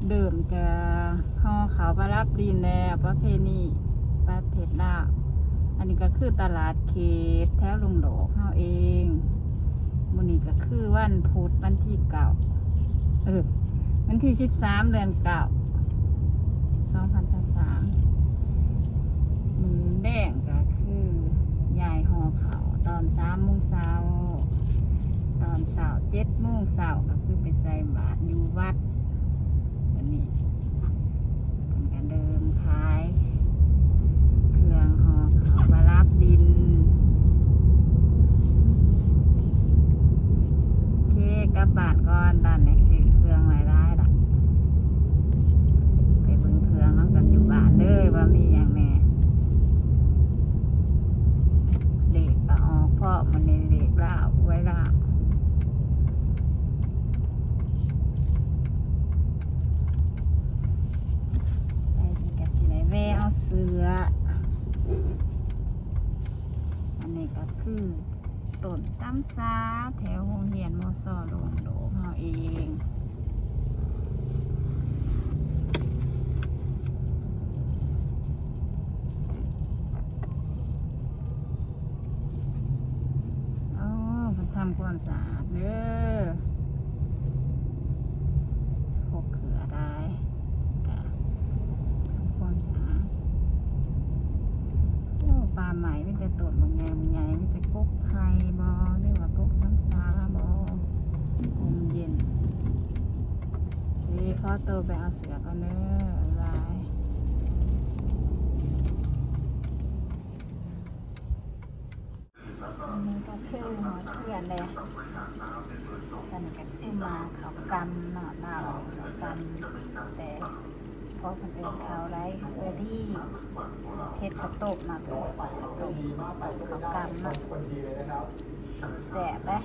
ເລີ່ມຈະຫໍ່ເຂົ້າປະດັບດິນແລ້ວ ປະເພນີປະເທດລາວ. ອັນນີ້ກໍຄືຕະຫຼາດເຂດແຖວດົງດອກເຮົາເອງ. ມື້ນີ້ກໍຄືວັນພຸດ ວັນທີເກົ້າ ເອີ ວັນທີສິບສາມ ເດືອນເກົ້າ ສອງພັນຊາວສາມ. ມື້ແລງກໍຄືຍາຍຫໍ່ເຂົ້າຕອນສາມໂມງເຊົ້າ, ຕອນເຊົ້າເຈັດໂມງເຊົ້າກໍຄືໄປໃສ່ບາດຢູ່ວັດ. ອັນນີ້ເພິ່ນກໍເລີ່ມຂາຍເຄື່ອງຫໍ່ເຂົ້າປະດັບດິນ. ໂອເຄ ກັບບ້ານກ່ອນ ບ້ານນີ້ຊື້ເຄື່ອງຫຼາຍໆລະ. ໄປເບິ່ງເຄື່ອງນຳກັນຢູ່ບ້ານເດີວ່າມີຫຍັງແດ່. ເລກກໍອອກພ້ອມ ມື້ນີ້ເລກລາວ ຫວຍລາວ. ໄປນີ້ກໍຊິໄດ້ແວ່ເອົາເສື້ອ. ອັນນີ້ກໍຄື ຕົ້ນຊຳຊາ ແຖວໂຮງຮຽນ ມສ ດົງໂດກເຮົາເອງ. ໂອ້ ເພິ່ນທຳຄວາມສະອາດເດີ ຄົກເຂືອຫຼາຍ. ກະທຳຄວາມສະອາດ. ໂອ້ ປ່າໄມ້ມີແຕ່ຕົ້ນບັກໃຫຍ່ໆ ມີແຕ່ກົກໄຜ່ບໍ ຫຼືວ່າກົກຊຳຊາບໍ ຮົ່ມເຢັນ. ເອີ ຂໍໂຕໄປເອົາເສື້ອກ່ອນເດີ ບາຍບາຍ. ຕອນນີ້ກໍຄືຮອດເຮືອນແລ້ວ. ຕອນນີ້ກໍຄືມາເຂົ້າກຳເນາະ ລາວເຂົ້າກຳ ແຕ່ພໍເພິ່ນເອີ້ນເຂົ້າໄດ້ ເຮັດເຂົ້າຕົ້ມເນາະ ເຂົ້າຕົ້ມ ເຂົ້າຕົ້ມເຂົ້າກຳເນາະ ແຊບເດ້.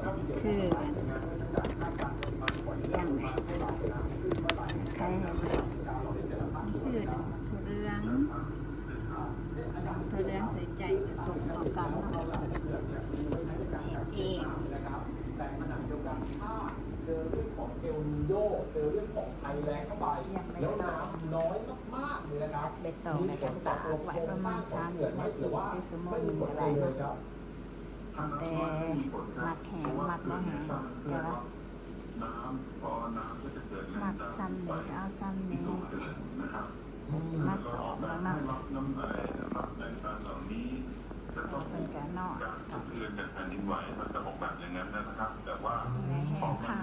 ອັນນີ້ຄືຫຍັງນີ້ ໄຂ່ ນີ້ຄືຖົ່ວເຫຼືອງ. ຖົ່ວເຫຼືອງໃສ່ໃຈ ກະຕົ້ມເຂົ້າກັນເນາະ ເຮັດເອງ. ກຽມໃບຕອງ ໃບຕອງ ແລ້ວກໍຕາກໄວ້ປະມານສາມສິບນາທີ ຫຼືຊົ່ວໂມງໜຶ່ງກໍໄດ້ເນາະ. ແຕ່ມັກແຫ້ງ ມັກບໍ່ແຫ້ງ ແຕ່ວ່າ ມັກຊ່ຳນີ້ເອົາຊ່ຳນີ້ ຊິມາສອບເບິ່ງນຳ. ເພິ່ນກະນອນ ແມ່ແຫ້ງພາ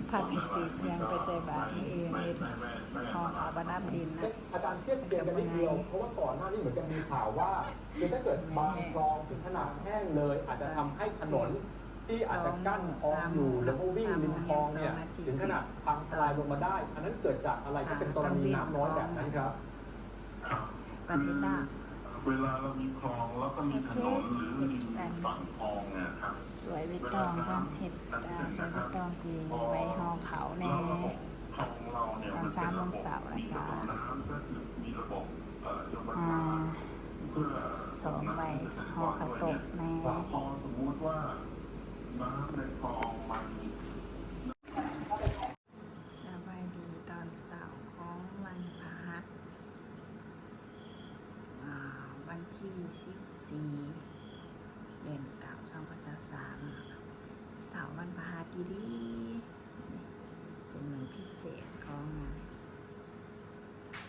ພາໄປຊື້ເຄື່ອງໄປໃສ່ບາດມື້ອື່ນ ເຮັດຫໍ່ເຂົ້າປະດັບດິນນະ. ອາຈານທຽບທຽນກັນນິດດຽວ ເພາະວ່າກ່ອນໜ້ານີ້ເໝືອນຈະມີຂ່າວວ່າ ຄືຖ້າເກີດບາງຄລອງເຖິງຂະໜາດແຫ້ງເລີຍ ອາດຈະທຳໃຫ້ຖະໜົນທີ່ອາດຈະກັ້ນຄອງຢູ່ ແລ້ວກໍວິ່ງລິມຄອງເນ່ຍ ເຖິງຂະໜາດພັງທະລາຍລົງມາໄດ້. ອັນນັ້ນເກີດຈາກອະໄລ? ຖ້າເປັນກໍລະນີນ້ຳນ້ອຍແບບນັ້ນຄັບ ປະເທດລາວ ເວລາເຮົາມີຄອງ ແລ້ວກໍມີຖະໜົນ ຫຼື ລິມຝັ່ງຄອງເນ່ຍຄັບ ສວຍໃບຕອງກ່ອນ ເຮັດ ເອີ ສວຍໃບຕອງທີ່ໄວ້ຫໍ່ເຂົ້າແນ່ ຕອນສາມໂມງເຊົ້າ ແລ້ວກໍ ອ່າ ສອງໃບຫໍ່ເຂົ້າຕົ້ມແນ່. ສະບາຍດີຕອນເຊົ້າຂອງວັນພະຫັດ ອ່າ ວັນທີສິບສີ່ ເດືອນເກົ້າ ສອງພັນຊາວສາມ ເຊົ້າວັນພະຫັດອີ່ຫຼີ. ນີ້ເປັນມື້ພິເສດຂອງ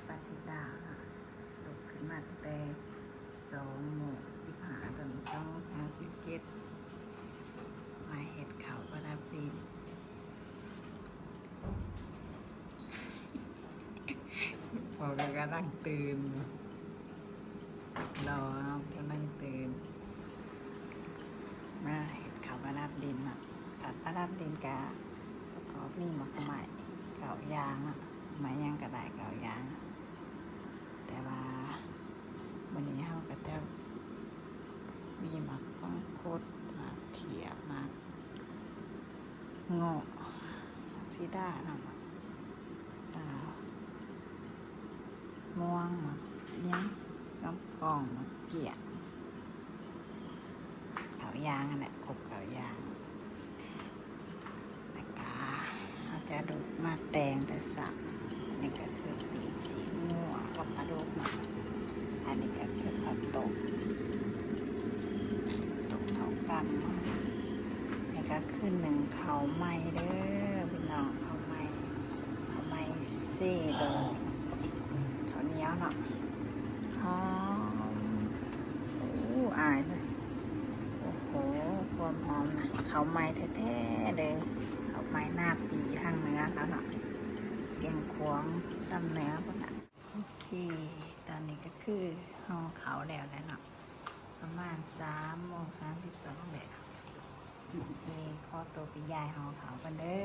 ປະເທດລາວເນາະ. ລຸກຂຶ້ນມາຕັ້ງແຕ່ສອງໂມງສິບຫ້າ ຕອນນີ້ສອງໂມງສາມສິບເຈັດ ມາເຮັດເຂົ້າປະດັບດິນ. ພໍ່ກໍກຳລັງຕື່ນ ລໍເຮົາກຳລັງຕື່ນ ມາເຮັດເຂົ້າປະດັບດິນເນາະ. ການປະດັບດິນກະປະກອບມີໝາກໄມ້ເກົ້າຢ່າງເນາະ ໄມ້ຫຍັງກະໄດ້ເກົ້າຢ່າງ. ແຕ່ວ່າມື້ນີ້ເຮົາກະຈະມີໝາກມັງຄຸດ ໝາກຂຽບ ໝາກ ເງາະ ໝາກສີດາເນາະ ໝາກ ອ່າ ມ່ວງ ໝາກຫຍັງ ລຳກອງ ໝາກກ້ຽງ ເກົ້າຢ່າງຫັ້ນແຫຼະ ຄົບເກົ້າຢ່າງ. ແລ້ວກະເຮົາ ປາດຸກມາແຕ່ງແຕ່ເຊົ້າ. ນີ້ກໍຄືປີ້ງຊີ້ນງົວກັບປາດຸກເນາະ. ອັນນີ້ກໍຄືເຂົ້າຕົ້ມ ຕົ້ມເຂົ້າກ່ຳ. ນີ້ກໍຄືໜຶ້ງເຂົ້າໃໝ່ເດີພີ່ນ້ອງ ເຂົ້າໃໝ່ ເຂົ້າໃໝ່ເຊໂດ ເຂົ້າໜຽວເນາະ ຫອມ. ໂອ້ ອາຍເລີຍ ໂອ້ໂຫ ຄວາມຫອມນະ ເຂົ້າໃໝ່ແທ້ໆເດີ ເຂົ້າໃໝ່ນາປີທາງເໜືອເຂົາເນາະ ຊຽງຂວາງ ຊຳເໜືອພຸ້ນນະ. ໂອເຄ ຕອນນີ້ກໍຄືຫໍ່ເຂົ້າແລ້ວແຫຼະເນາະ ປະມານສາມໂມງສາມສິບສອງແລ້ວ. ໂອເຄ ຂໍຕົວໄປຍ້າຍຫໍ່ເຂົ້າກ່ອນເດີ.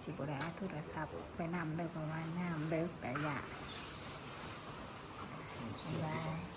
ຊິບໍ່ໄດ້ເອົາໂທລະສັບໄປນຳເດີ ເພາະວ່າຍາມເດິກແລ້ວ ຢ້ານ. ບາຍບາຍ.